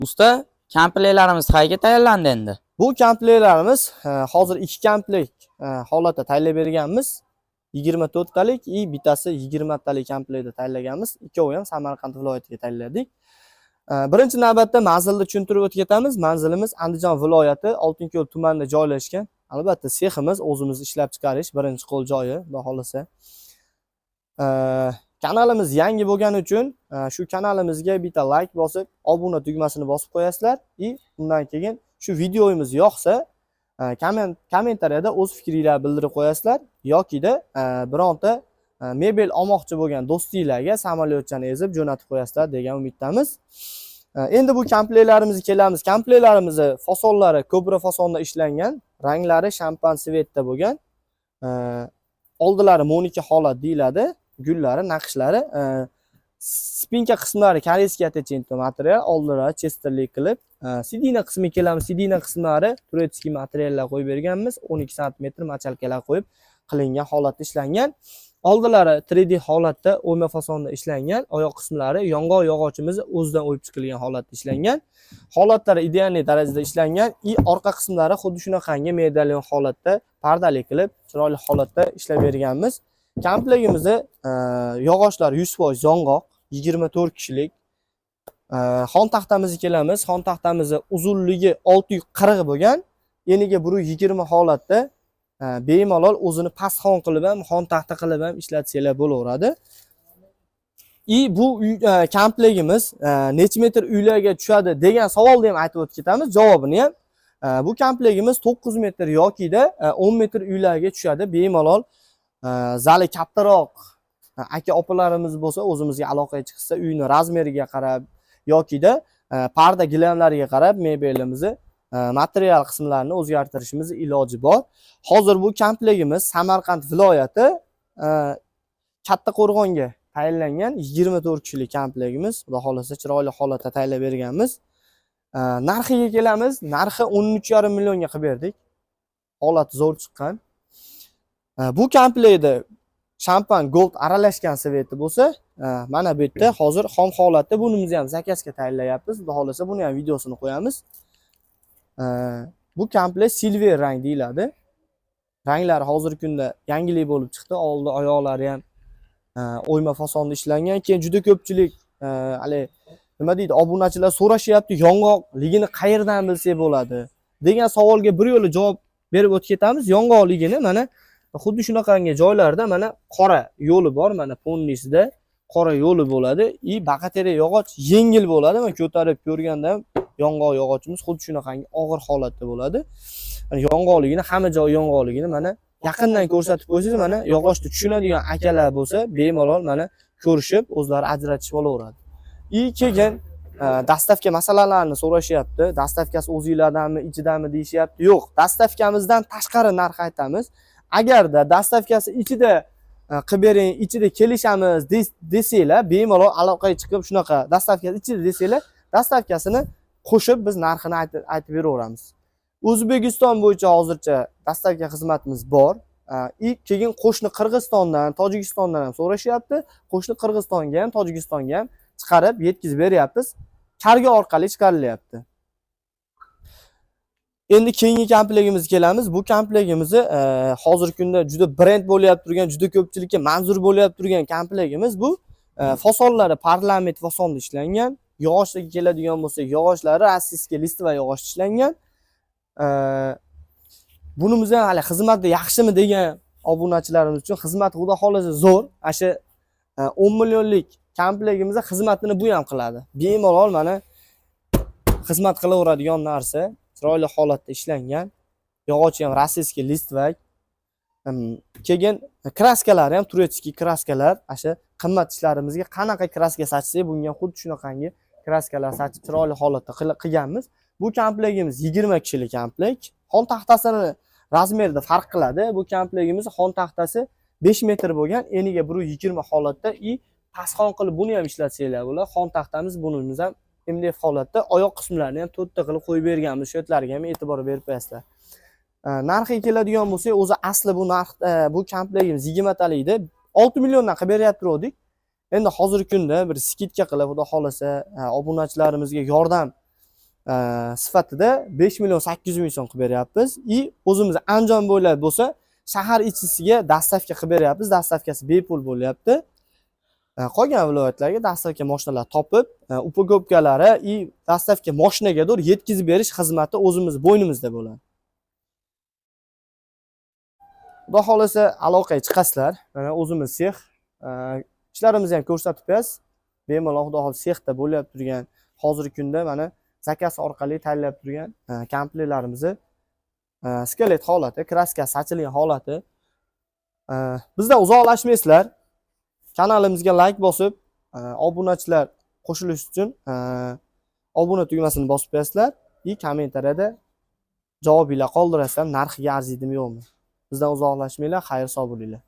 Usta, komplektlarimiz qayerga tayyorlandi endi? Bu komplektlarimiz hozir ikki komplekt holatda tayyorlab berganmiz. 24 talik и bittasi 20 talik komplektda tayyorlaganmiz. Ikkovi ham Samarqand viloyatiga tayyorladik. Birinchi navbatda manzilni tushuntirib o'tib ketamiz. Manzilimiz Andijon viloyati Oltinko'l tumanida joylashgan. Albatta, seximiz o'zimiz ishlab chiqarish birinchi qo'l joyi, xudo xohlasa. Kanalimiz yangi bo'lgani uchun shu kanalimizga bitta like bosib, obuna tugmasini bosib qo'yasizlar и undan keyin shu videomiz yoqsa, kommentariyada o'z fikringlarni bildirib qo'yasizlar yokida bironta mebel olmoqchi bo'lgan do'stinglarga samolyotchani ezib jo'natib qo'yasizlar degan umiddamiz. Endi bu komplektlarimizga kelamiz. Komplektlarimizni fasonlari kobra fasonda ishlangan, ranglari shampan цвет da bo'lgan. Oldilari Monika holat deyiladi, gullari, naqshlari, спинка qismlari корейский оттечение material, oldilari chesterlik qilib, сиденье qismiga kelamiz. Сиденье qismlari турецкий materiallar qo'yib berganmiz, 12 santimetr мочалка lar qo'yib qilingan holatda ishlangan. Oldilari 3D holatda o'yma fasonda ishlangan, oyoq qismlari yong'oq yog'ochimiz o'zidan o'yib chiqilgan holatda ishlangan. Holatlari идеальный darajada ishlangan и orqa qismlari xuddi shunaqangi medalyon holatda pardali qilib, chiroyli holatda ishlab berganmiz. Komplektimizni yog'ochlari 100% yong'oq, 24 kishilik. Xon taxtamizga kelamiz. Xon taxtamizni uzunligi 640 bo'lgan, eniga 120 holatda, bemalol o'zini pastxon qilib ham, xon taxta qilib ham ishlatsanglar bo'laveradi. И bu komplektimiz necha metr uylarga tushadi degan savolni ham aytib o'tib ketamiz, javobini ham. Bu komplektimiz 9 metr yokida 10 metr uylarga tushadi bemalol. Zali kattaroq aka opalarimiz bo'lsa, o'zimizga aloqaga chiqsa, uyni размер iga qarab yokida parda gilamlariga qarab mebelimizni material qismlarini o'zgartirishimiz iloji bor. Hozir bu komplektimiz Samarqand viloyati Kattaqo'rg'onga tayinlangan 24 kishilik komplektimiz. Xudo xohlasa, chiroyli holatda tayyorlab berganmiz. Narxiga kelamiz. Narxi 13,5 millionga qilib berdik. Holati zo'r chiqqan. Bu komplektda shampan gold aralashgan цвет i bo'lsa, mana bu yerda hozir xom holatda bunimizni ham заказ ga tayyorlayapmiz. Xudo xohlasa, buni ham videosini qo'yamiz. Bu komplekt silver rang deyiladi. Ranglari hozirgi kunda yangilik bo'lib chiqdi. Oldi oyoqlari ham o'yma fasonda ishlangan. Keyin juda ko'pchilik haligi nima deydi, obunachilar so'rashyapti, yong'oqligini qayerdan bilsak bo'ladi degan savolga bir yo'la javob berib o'tib ketamiz. Yong'oqligini mana xuddi shunaqangi joylarda mana qora yo'li bor, mana ponnisida qora yo'li bo'ladi и baqaterak yog'och yengil bo'ladi. Man ko'tarib ko'rganda ham yong'oq yog'ochimiz xuddi shunaqangi og'ir holatda bo'ladi. Mana yong'oqligini, hamma joy yong'oqligini mana yaqindan ko'rsatib qo'ysangiz, mana yog'ochni tushunadigan akalar bo'lsa, bemalol mana ko'rishib o'zlari ajratishib olaveradi. И keyin доставка masalalarini so'rashyapti. Доставка si o'zinglardanmi, ichidanmi deyishyapti. Yo'q, доставка mizdan tashqari narx aytamiz. Agarda доставка si ichida qilib bering, ichida kelishamiz desanglar, bemalol aloqaga chiqib, shunaqa доставка si ichida desanglar, доставка sini qo'shib biz narxini aytib beraveramiz. O'zbekiston bo'yicha hozircha доставка xizmatimiz bor. И keyin qo'shni Qirg'izistondan, Tojikistondan ham so'rashyapti. Qo'shni Qirg'izistonga ham, Tojikistonga ham chiqarib yetkazib beryapmiz. Kargo orqali chiqarilyapti. Endi keyingi komplektimizga kelamiz. Bu komplektimizni hozirgi kunda juda brend bo'lyapti turgan, juda ko'pchilikka manzur bo'lyapti turgan komplektimiz bu. Fasonlari parlament fasonda ishlangan. Yog'ochga keladigan bo'lsak, yog'ochlari российский листва yog'och ishlangan. Bunimiz ham hali xizmati yaxshimi degan obunachilarimiz uchun xizmati xudo xohlasa zo'r. Ana shu 10 millionlik komplektimizni xizmatini bu ham qiladi. Bemalol mana xizmat qilaveradigan narsa, chiroyli holatda ishlangan. Yog'ochi ham российский листва. Keyin краска lari ham турецкий краска lar. Ana shu qimmat ishlarimizga qanaqa краска sachsak, bunga ham xuddi shunaqangi краска lar sachib chiroyli holatda qilganmiz. Bu komplektimiz 20 kishilik komplekt. Xon taxtasini размер ida farq qiladi. Bu komplektimiz xon taxtasi 5 metr bo'lgan, eniga 120 holatda и pastxon qilib buni ham ishlatsanglar bo'ladi. Xon taxtamiz bunimiz ham MDF holatda, oyoq qismlarini ham to'rtta qilib qo'yib berganmiz. Shu yerlarga ham e'tibor berib qo'yasizlar. Narxiga keladigan bo'lsak, o'zi asli bu narx bu komplektimiz 20 talikda 6 milliondan qilib beryapti turdik. Endi hozirgi kunda bir скидка qilib, xudo xohlasa, obunachilarimizga yordam Sifatida 5 million 800 ming so'm qilib beryapmiz. И o'zimiz Andijon bo'ylab bo'lsa, shahar ichisiga доставка qilib beryapmiz. Доставка si bepul bo'lyapti. Qolgan viloyatlarga доставка mashinalar topib, упаковка lari и доставка mashinaga to'g'ri yetkazib berish xizmati o'zimiz bo'ynimizda bo'ladi. Xudo xohlasa, aloqaga chiqasizlar. Mana o'zimiz sex, ishlarimizni ham ko'rsatib qo'yasiz. Bemalol, xudo xohlasa, sexda bo'lyapti turgan, hozirgi kunda mana заказ orqali tayyorlab turgan komplektlarimizni skelet holati, краска sachilgan holati. Bizdan uzoqlashmaysizlar. Kanalimizga layk bosib, obunachilar qo'shilish uchun obuna tugmasini bosib qo'yasizlar и kommentariyada javobinglar qoldirasizlar, narxiga arziydimi, yo'qmi. Bizdan uzoqlashmanglar, xayr, sog' bo'linglar.